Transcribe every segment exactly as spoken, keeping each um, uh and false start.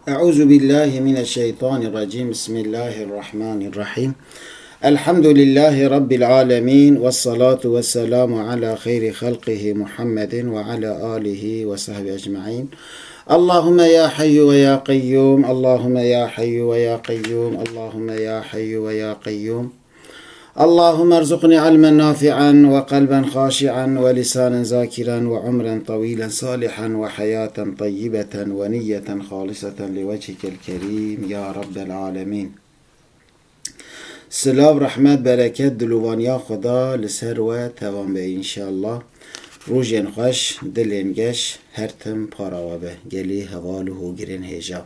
أعوذ بالله من الشيطان الرجيم. بسم الله الرحمن الرحيم. الحمد لله رب العالمين، والصلاة والسلام على خير خلقه محمد وعلى آله وصحبه أجمعين. اللهم يا حي ويا قيوم، اللهم يا حي ويا قيوم، اللهم يا حي ويا قيوم. اللهم ارزقني علما نافعا وقلبا خاشعا ولسانا ذاكرا وعمرا طويلا صالحا وحياة طيبة ونية خالصة لوجهك الكريم يا رب العالمين. Silav, rehmet, bereket, dilovaniya Xweda li ser we tevan be înşallah. Rojên xweş, dilên geş, her tim para we be. Gelî heval û hogirên hêja.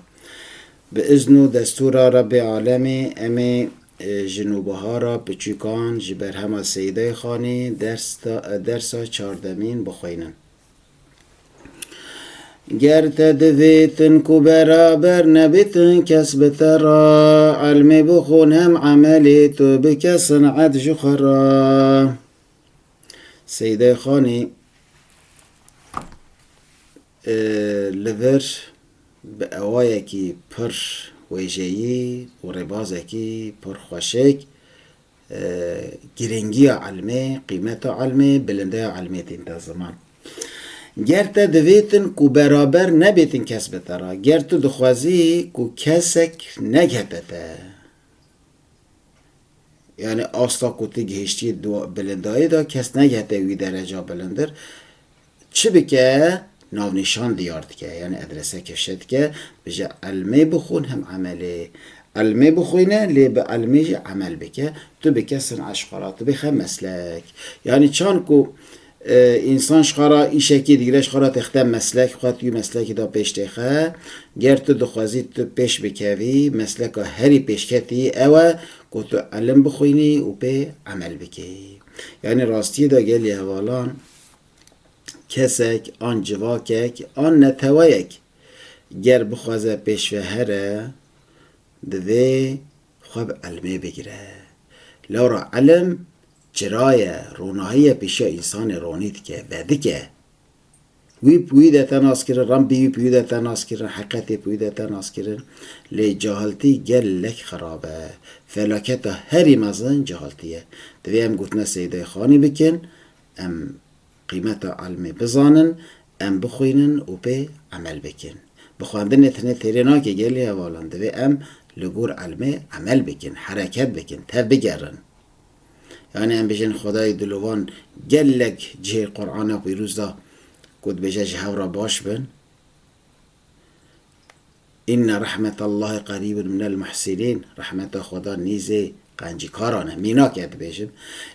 Bi izn û destûra Rebbê Alemê em ê, e, ji nûbihara piçûkan ji berhema Seydê Xanî dersa, dersa çardemîn bixwînin. Ger te divêtin ku beraber nebêtin kes bi te re, ilmê bixwin hem emelê tu bike sin'et ji xwe re. Seydê Xanî, e, li vir bi ewayekî pir wêjeyî û rêbazekî pir xweşik, e, girîngiya ilmê, qîmeta ilmê, bilindeya ilmê tînte ziman. Ger te divêtin ku beraber nebêtin kes bi te re, ger tu dixwazî ku kesek negihete te, yani asta ku tu gihiştî di bilindayî de kes negihete wî dereca bilindir, çi bike? Navnîşan diyar dike, yani adrese kifşe dike, bije ilmê bixwin hem emelê. Ilmê bixwîne, lê bi ilmê jî emel bike. Tu bike sin'et ji xwe re, tu bixe meslek. Yani çan ku, e, însan ji xwe re îşekî digire, ji xwe re têxte meslek, xwe tu meslekî de pêş têxe. Ger tu dixwazî tu pêş bikevî, mesleka herî pêşketî ew e ku tu ilim bixwînî û pê emel bikî. Yani rastiyê de gelî hevalan, kesek, an civakek, an neteweyek ger bixwaze pêş ve here, divê xwe bi ilmê bigire. Lewra ilim çiraye, ronahiye pêşiya însanê ronî dike, vedike. Wî bi wî de te nas kirin, Rabbî wî bi wî de te nas kirin, heqetê bi wî de te nas kirin. Lê cahiltî gelek xirab e. Felaketa herî mezin cahiltî ye. Divê em gotina Seydê Xanî bikin, em qîmeta ilmê bizanin, em bixwînin û pê emel bikin. Bi xwendinê tenê têrê nake gelî hevalan, divê em li gor ilmê emel bikin, hereket bikin, tev bigerin. Yani em bêjin Xwedayê dilovan gelek cihê Qur'ana Pîroz da ku dibêje ji hev re baş bin. Înne rehmetallahî qerîbun minel muhsînîn. Rehmeta Xweda nîzê qencîkaran e. Mînak e dibêjim.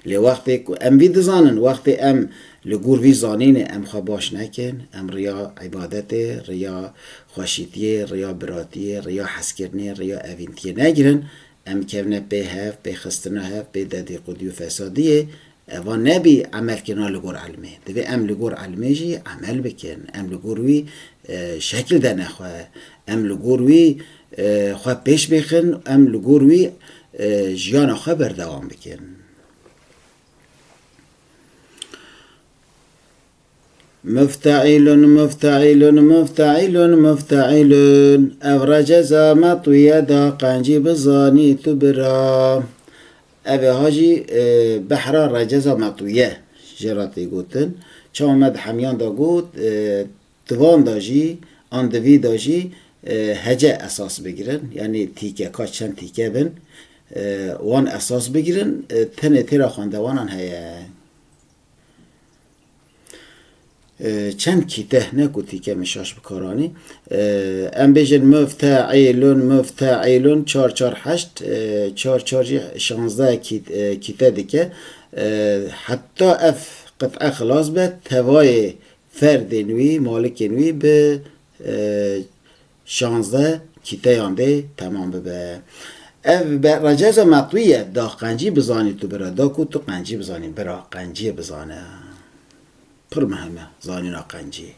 Lê wextê ku em vî dizanin, wextê em li gor vî zanînê em xwe baş nekin, em riya îbadetê, riya xweşîtiyê, riya biratiyê, riya hezkirinê, riya evîntiyê negirin, em kevine pê hev, pê xistina hev, pê dedîqûdî û fesadiyê, eva nebî emelkirina li gor ilmê. Divê em li gor ilmê jî emel bikin. Em li gor wî, e, şekil dene xwe. Em li gor wî, e, xwe pêş bêxin. Em li gor wî, e, jiyana xwe berdewam bikin. Mufteîlun, mufteîlun, mufteîlun, mufteîlun. Ev receza metwîye da qencî bizanî tu bira. Ev ê ha jî, e, behra receza metwîye jê re tê gotin. Çawa me di hemiyan de got, e, di van de jî, an di vî de jî, e, hece esas bigirin. Yanî tîke, ka çend tîke bin, e, wan esas bigirin, e, tenê têra xwendewanan heye. E, çend kîte, ne ku tîke min şaş bi kar anî. E, em bêjin mufteîlun, mufteîlun, çar çar heşt, e, çar çar jî şazdeh kît-, e, kîte dike. E, heta ev qit'e xilas be, tevayê ferdên wî, malikên wî bi, e, şazdeh kîteyan dê temam bibe. Ev be-, receza metwî ye, da qencî bizanî tu bira, da ku tu qencî bizanî bira, qenciyê bizane. Pir muhim e zanîna qencî.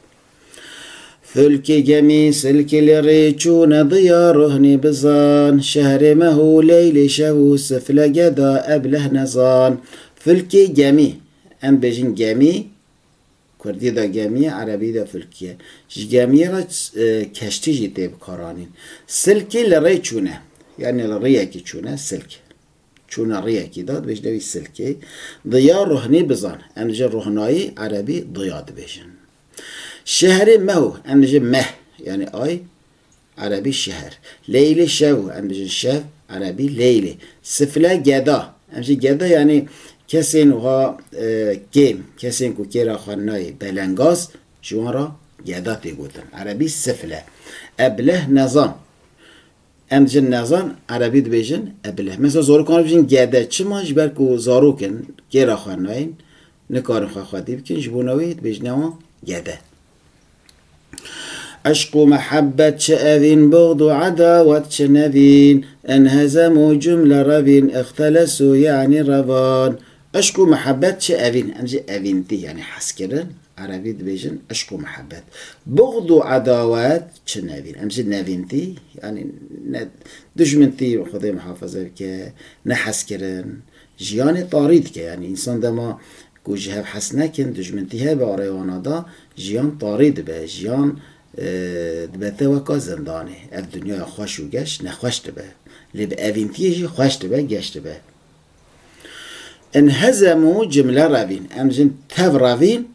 Fulkê gemî silkê lê rê çûne diya ruhnî bizan, şehrê meh û leylê şev û siflege da ebleh nezan. Fulkê gemî, em bêjin gemî, Kurdî de gemî ye, erebî de filkî ye. Ji gemiyê re, e, keştî jî tê bikaranîn. Silkî li rê çûne. Yanî li riyekî çûne, silk. Çûne riyekî de, dibêjine wî silkê. Diya ruhnî bizan. Em dibêjin ruhnayî, erebî diya dibêjin. Şehrê meho, em dibêjin meh, yanî ay, erebî şeher. Leylê şev, em dibêjin şev, erebî leylê. Sifle geda, em dibêjin geda, yanî kesên wiha, e, kêm, kesên ku kêra xwe nayê belengaz, ji wan re geda tê gotin. Erebî sifle. Ebleh nezan. Em dibêjin nezan, erebî dibêjin ebleh. Mesela zarokan dibêjin gede. Çima? Ji ber ku zarok in, kêra xwe nayên, nikarin xwe xwedî bikin, ji bona wê dibêjine wan gede. Eşq û mehebet çi evîn, buxd û edawet çi nevîn, enhezem û cumle revîn, ixtelesu yanî revan. Eşq û mehebet çi evîn, em jî evîntî, yanî hezkirin. Erebî dibêjin eşq û mihebet. Buxd û edawet çi nevîn? Em jî nevîntî, yanî ne dijmintî, Xwedê muhafaza bike, ne hezkirin. Jiyanê tarî dike, yanî însan dema ku ji hev hez nekin, dijmintî hebe arê wana da, jiyan tarî dibe, jiyan, e, dibe te weka zindanê. Ev dinyaya xweş û geş nexweş dibe. Lê bi evîntiyê jî xweş dibe, geş dibe. Inhezemû cimle revîn. Em jin tev revîn,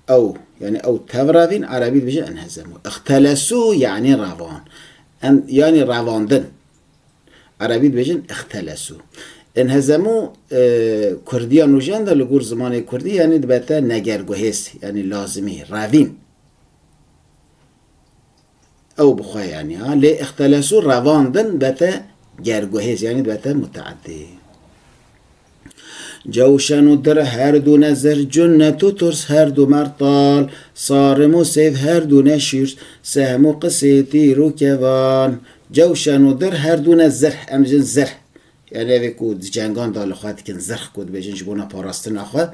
ew, yanî ew tev revîn, erebî dibêjin inhezemû. Ixtelesû yanî revan. Em, yanî revandin. Erebî dibêjin ixtelesû. Inhezemû, e, kurdiya nûjen de li gor zimanê kurdî, yanî dibe te negerguhêz, yanî lazimî, revîn. Ew bi xwe yanî, ha. Lê ixtelesû revandin bete gerguhêz, yanî bete muteedî. Cewşen û dir her du nezir, cunnet û turs her du mertal, sarim û seyf her du neşîr, sehm û qisê tîr û kevan. Cewşen û dir her du nezir, em jin zir. Yanî evê ku di cengan de li xwe dikin, zirh ku dibêjin ji bona parastina xwe.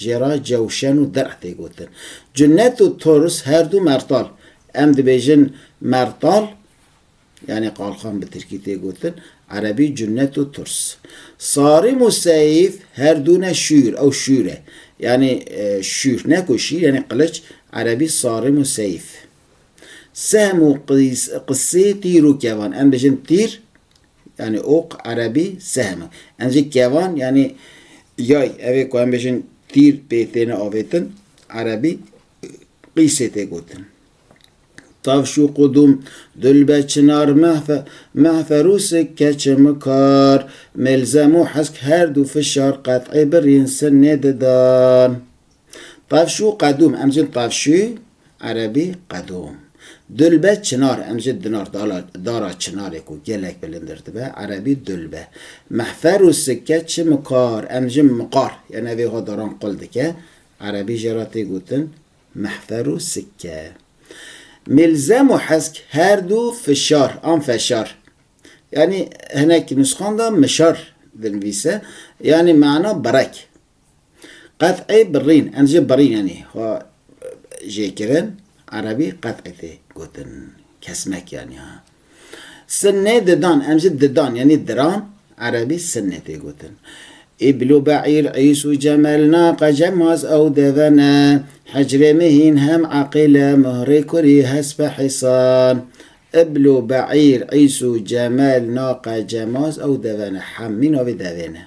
Jê re cewşen û derh tê gotin. Cunnet û turs her du mertal. Em dibêjin mertal, yanî qalxan bi tirkî tê gotin. Erebî cunnet û turs. Sarim û seyf her du ne şûr, ew şûr e. Yanî, e, şûr, ne ku şîr, yanî qiliç, erebî sarim û seyf. Sehm û qis-, qisê tîr û kevan. Em dibêjin tîr, yanî ok, erebî sehm. Em jî kevan, yanî yay, evê ku em bêjin tîr pê têne avêtin, erebî qîsê tê gotin. Tavşû qudûm, dulbe çinar, mehfe-, mehfer û sikke çimikar, melzem û hesk her du fişar, qet'ê birîn sinê didan. Tavşû qedûm, em jin tavşû, erebî qedûm. Dulbe çinar, em jin dinar, dala, dara çinarê ku gelek bilindir dibe, erebî dulbe. Mehfer û sikke çi mikar, em jin miqar, yanî evê ho daran qul dike, erebî jê re tê gotin mehfer û sikke. Milzem û hesk her du fişar, an feşar. Yanî hinek nusxan de mişar dinivîse, yanî mana birek. Qet'ê birîn, em jî birîn yanî xwe jê kirin, erebî qet'ê tê gotin. Kesmek yanî ha. Sinnê didan, em jî didan, yanî diran, erebî sinnê tê gotin. Îbl û be'îr, îs û cemel, naqe, cemaz ew deve ne. Hicrê mihîn hem eqîl e, mihrê kurî hespe hîsan. Îbl û be'îr, îs û cemel, naqe, cemaz ew deve ne. Hemî navê devê ne.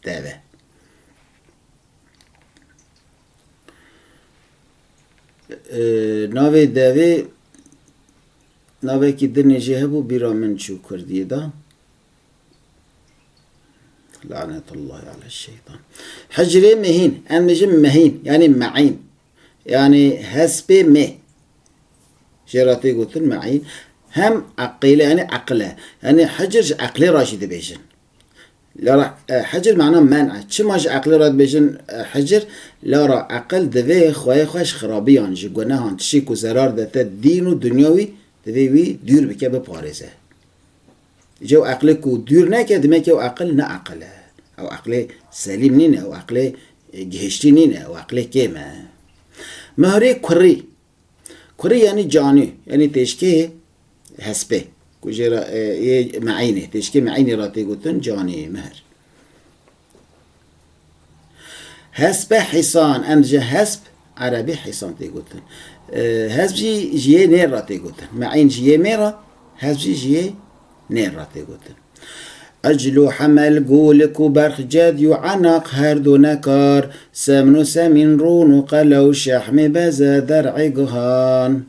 Deve. Ee, navê devê, navekî dinê jê hebû, bîra min çû kurdiyê de. Lanetullahi ala şeytan. Hicrê mehîn, em bijin mehîn, yanî me'în. Yanî hespê meh. Jê re tê gotin me'în. Hem eqîl e, yanî eqil e. Yanî hicr ji eqlê re jî dibêjin. Lara, e, hicr mana men e. Çima ji eqlê re dibêjin, e, hicr? Lara eqil divê xweyê xwe ji xirabiyan, ji gunehan, tiştê ku zerar dete dîn û dinya wî, divê wî dûr bike, biparêze. Ji ew eqlê ku dûr neke, dime ke ew eqil ne eqil e. Ew eqlê selîm nîne, ew eqlê, e, gihiştî nîne, ew eqlê kêm e. Mihrê kurî. Kurî yanî canî, yanî têşkê hespê. Ku jê re, e, yê me'înê, têşkê me'înê re tê gotin canî, mihr. Hespe hisan, em ji hesp, erebî hisan tê gotin. E, hesp jî ji yê nêr re tê gotin. Me'în ji yê mêr re, hesp jî ji yê nêr re tê gotin. Eclû hemel, gûlik û berx, cedî û enaq her du nekar, semn û semîn, rûn û qelew, şehmê beze, der'ê guhan.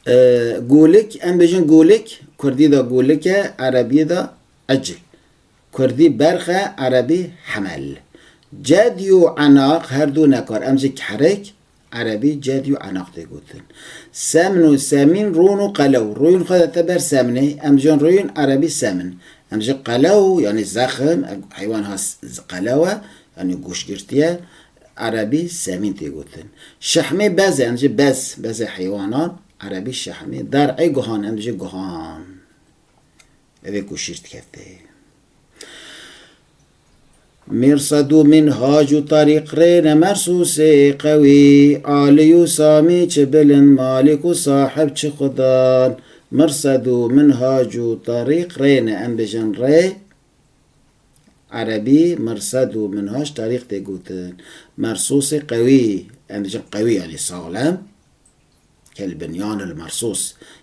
E, gûlik, em bêjin gûlik, kurdî de gûlik e, erebiyê de ecil. Kurdî berx e, erebî hemel. Cedî û enaq her du nekar, em ji kehrik, erebî cedî û enaq tê gotin. Semn û semîn, rûn û qelew. Rûn xwe de te ber semnê, em jin rûn, erebî semn. Em ji qelew, yanî zexm, ev heywan ha s-, z-, qelew e, yanî goşgirtiye, erebî semîn tê gotin. Şehmê bez e, em ji bez, bezê heywanan, erebî şehmê. Der'ê guhan, em ji guhan. Ev ê ku şîr dikevtê. Mirsed û minhac û tarîq rê ne mersûsê qewî, alî û samî çi bilind, malik û sahib çi xudan. Mirsed û minhac û tarîq rê ne, em bêjin rê. Erebî mirsed û minhac tarîq tê gotin. Mersûsê qewî, em dibêjin qewî, yanî saxlem. Kel binyanil mersûs.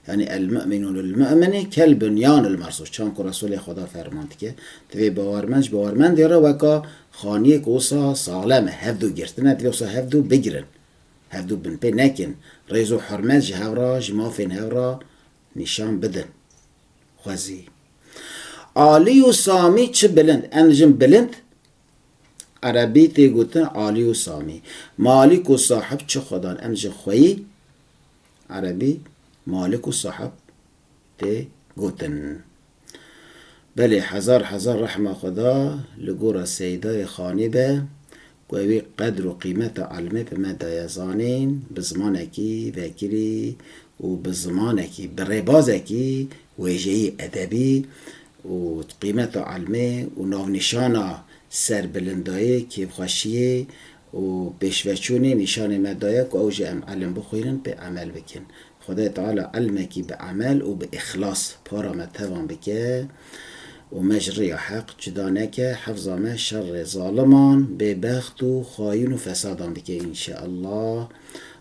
Yanî el mu'minu lil mu'mini kel binyanil mersûs. Çan ku Resûlê Xweda ferman dike. Divê bawermend ji bawermendê re weka xaniyê ku wisa saxlem e. Hevdu girtine, divê wisa hevdu bigirin. Hevdu binpê nekin. Rêz û hurmet ji hev re, ji mafên hev re nîşan bidin. Xwezî. Alî û samî çi bilind. Em dijin bilind, erebî tê gotin alî û samî. Malik û sahib çi xudan. Em dijin xweyî, erebî malik û sahib tê gotin. Belê, hezar hezar rehma Xweda li gora Seydayê Xanî be, ku ewî qedr û qîmeta ilmê bi me daye zanîn, bi zimanekî vekirî û bi zimanekî, bi rêbazekî wêjeyî, edebî û qîmeta ilmê û navnîşana serbilindayê, kêfxweşiyê û pêşveçûnê nîşanê me daye ku ew jî em ilim bixwînin, pê emel bikin. Xwedê Teala ilmekî bi emel û bi îxlas para me tevan bike û me ji rêya heq cuda neke, hefza me şerê zaliman, bêbext û xayîn û fesadan bike înşeallah.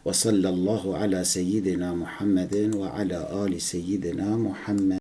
Ve sallallahu ala seyyidina Muhammedin ve ala ali seyyidina Muhammed.